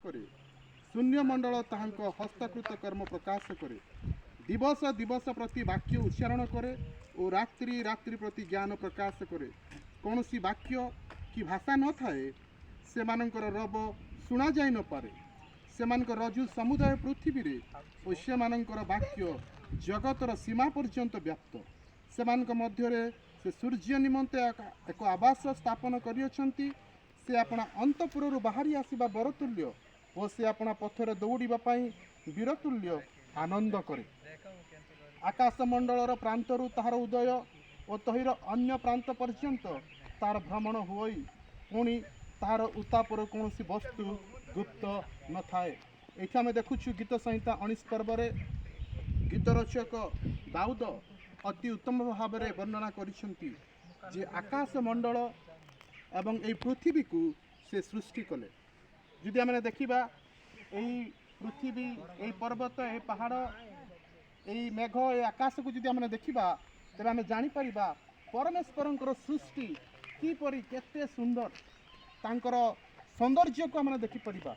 କରେ। ଶୂନ୍ୟମଣ୍ଡଳ ତାହାଙ୍କ ହସ୍ତକୃତ କର୍ମ ପ୍ରକାଶ କରେ। ଦିବସ ଦିବସ ପ୍ରତି ବାକ୍ୟ ଉଚ୍ଚାରଣ କରେ ଓ ରାତ୍ରି ରାତ୍ରି ପ୍ରତି ଜ୍ଞାନ ପ୍ରକାଶ କରେ। କୌଣସି ବାକ୍ୟ କି ଭାଷା ନଥାଏ, ସେମାନଙ୍କର ରବ ଶୁଣାଯାଇ ନପାରେ। ସେମାନଙ୍କ ରଜ୍ଜୁ ସମୁଦାୟ ପୃଥିବୀରେ ଓ ସେମାନଙ୍କର ବାକ୍ୟ ଜଗତର ସୀମା ପର୍ଯ୍ୟନ୍ତ ବ୍ୟାପ୍ତ। ସେମାନଙ୍କ ମଧ୍ୟରେ ସେ ସୂର୍ଯ୍ୟ ନିମନ୍ତେ ଏକ ଆବାସ ସ୍ଥାପନ କରିଅଛନ୍ତି। ସେ ଆପଣା ଅନ୍ତଃପୁରରୁ ବାହାରି ଆସିବା ବରତୁଲ୍ୟ ଓ ସେ ଆପଣା ପଥରେ ଦୌଡ଼ିବା ପାଇଁ ବୀରତୁଲ୍ୟ ଆନନ୍ଦ କରେ। ଆକାଶ ମଣ୍ଡଳର ପ୍ରାନ୍ତରୁ ତାହାର ଉଦୟ ଓ ତହିଁର ଅନ୍ୟ ପ୍ରାନ୍ତ ପର୍ଯ୍ୟନ୍ତ ତାହାର ଭ୍ରମଣ ହୁଅଇ। ପୁଣି ତାହାର ଉତ୍ତାପର କୌଣସି ବସ୍ତୁ ଗୁପ୍ତ ନଥାଏ। ଏଇଠି ଆମେ ଦେଖୁଛୁ, ଗୀତ ସଂହିତା 19 ପର୍ବରେ ଗୀତ ରଚକ ଦାଉଦ ଅତି ଉତ୍ତମ ଭାବରେ ବର୍ଣ୍ଣନା କରିଛନ୍ତି ଯେ ଆକାଶ ମଣ୍ଡଳ ଏବଂ ଏଇ ପୃଥିବୀକୁ ସେ ସୃଷ୍ଟି କଲେ। ଯଦି ଆମେ ଦେଖିବା, ଏଇ ପୃଥିବୀ, ଏଇ ପର୍ବତ, ଏଇ ପାହାଡ଼, ଏଇ ମେଘ, ଏ ଆକାଶକୁ ଯଦି ଆମେ ଦେଖିବା, ତେବେ ଆମେ ଜାଣିପାରିବା ପରମେଶ୍ୱରଙ୍କର ସୃଷ୍ଟି କିପରି, କେତେ ସୁନ୍ଦର। ତାଙ୍କର ସୌନ୍ଦର୍ଯ୍ୟକୁ ଆମେ ଦେଖିପାରିବା।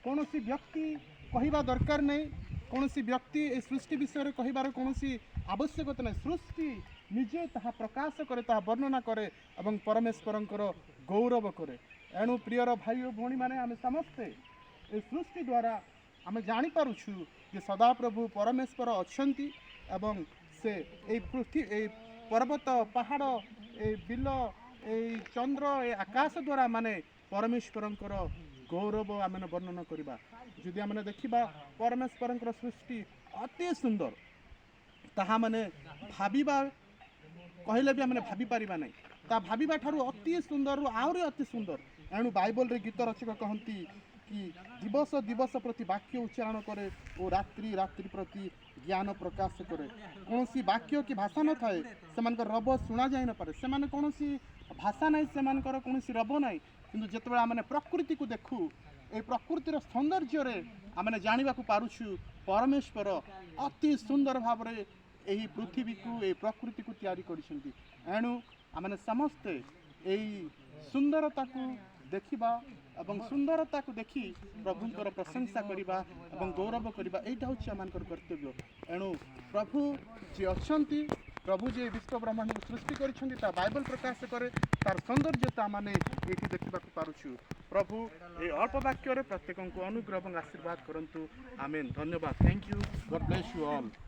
କୌଣସି ବ୍ୟକ୍ତି କହିବା ଦରକାର ନାହିଁ। କୌଣସି ବ୍ୟକ୍ତି ଏ ସୃଷ୍ଟି ବିଷୟରେ କହିବାର କୌଣସି ଆବଶ୍ୟକତା ନାହିଁ। ସୃଷ୍ଟି ନିଜେ ତାହା ପ୍ରକାଶ କରେ, ତାହା ବର୍ଣ୍ଣନା କରେ ଏବଂ ପରମେଶ୍ୱରଙ୍କର ଗୌରବ କରେ। ଏଣୁ ପ୍ରିୟର ଭାଇ ଓ ଭଉଣୀମାନେ, ଆମେ ସମସ୍ତେ ଏ ସୃଷ୍ଟି ଦ୍ୱାରା ଆମେ ଜାଣିପାରୁଛୁ ଯେ ସଦାପ୍ରଭୁ ପରମେଶ୍ୱର ଅଛନ୍ତି ଏବଂ ସେ ଏଇ ପୃଥିବୀ, ଏଇ ପର୍ବତ, ପାହାଡ଼, ଏଇ ବିଲ, ଏଇ ଚନ୍ଦ୍ର, ଏ ଆକାଶ ଦ୍ୱାରା ମାନେ ପରମେଶ୍ୱରଙ୍କର ଗୌରବ ଆମେ ବର୍ଣ୍ଣନା କରିବା। ଯଦି ଆମେ ଦେଖିବା, ପରମେଶ୍ୱରଙ୍କର ସୃଷ୍ଟି ଅତି ସୁନ୍ଦର। ତାହା ମାନେ ଭାବିବା କହିଲେ ବି ଆମେ ଭାବିପାରିବା ନାହିଁ। ତା ଭାବିବା ଠାରୁ ଅତି ସୁନ୍ଦରରୁ ଆହୁରି ଅତି ସୁନ୍ଦର। ଏଣୁ ବାଇବଲରେ ଗୀତ ରଚକ କହନ୍ତି କି ଦିବସ ଦିବସ ପ୍ରତି ବାକ୍ୟ ଉଚ୍ଚାରଣ କରେ ଓ ରାତ୍ରି ରାତ୍ରି ପ୍ରତି ଜ୍ଞାନ ପ୍ରକାଶ କରେ। କୌଣସି ବାକ୍ୟ କି ଭାଷା ନଥାଏ, ସେମାନଙ୍କର ରବ ଶୁଣାଯାଇ ନପାରେ। ସେମାନେ କୌଣସି ଭାଷା ନାହିଁ, ସେମାନଙ୍କର କୌଣସି ରବ ନାହିଁ। କିନ୍ତୁ ଯେତେବେଳେ ଆମେ ପ୍ରକୃତିକୁ ଦେଖୁ, ଏଇ ପ୍ରକୃତିର ସୌନ୍ଦର୍ଯ୍ୟରେ ଆମେ ଜାଣିବାକୁ ପାରୁଛୁ ପରମେଶ୍ୱର ଅତି ସୁନ୍ଦର ଭାବରେ ଏହି ପୃଥିବୀକୁ, ଏହି ପ୍ରକୃତିକୁ ତିଆରି କରିଛନ୍ତି। ଏଣୁ ଆମେ ସମସ୍ତେ ଏଇ ସୁନ୍ଦରତାକୁ ଦେଖିବା ଏବଂ ସୁନ୍ଦରତାକୁ ଦେଖି ପ୍ରଭୁଙ୍କର ପ୍ରଶଂସା କରିବା ଏବଂ ଗୌରବ କରିବା, ଏଇଟା ହେଉଛି ଆମମାନଙ୍କର କର୍ତ୍ତବ୍ୟ। ଏଣୁ ପ୍ରଭୁ ଯିଏ ଅଛନ୍ତି, ପ୍ରଭୁ ଯିଏ ବିଶ୍ୱ ବ୍ରହ୍ମାଣ୍ଡକୁ ସୃଷ୍ଟି କରିଛନ୍ତି, ତା ବାଇବଲ ପ୍ରକାଶ କରେ। ତାର ସୌନ୍ଦର୍ଯ୍ୟତା ମାନେ ଏଇଠି ଦେଖିବାକୁ ପାରୁଛୁ। ପ୍ରଭୁ ଏଇ ଅଳ୍ପ ବାକ୍ୟରେ ପ୍ରତ୍ୟେକଙ୍କୁ ଅନୁଗ୍ରହ ଏବଂ ଆଶୀର୍ବାଦ କରନ୍ତୁ। ଆମେନ୍। ଧନ୍ୟବାଦ। Thank you. God bless you all.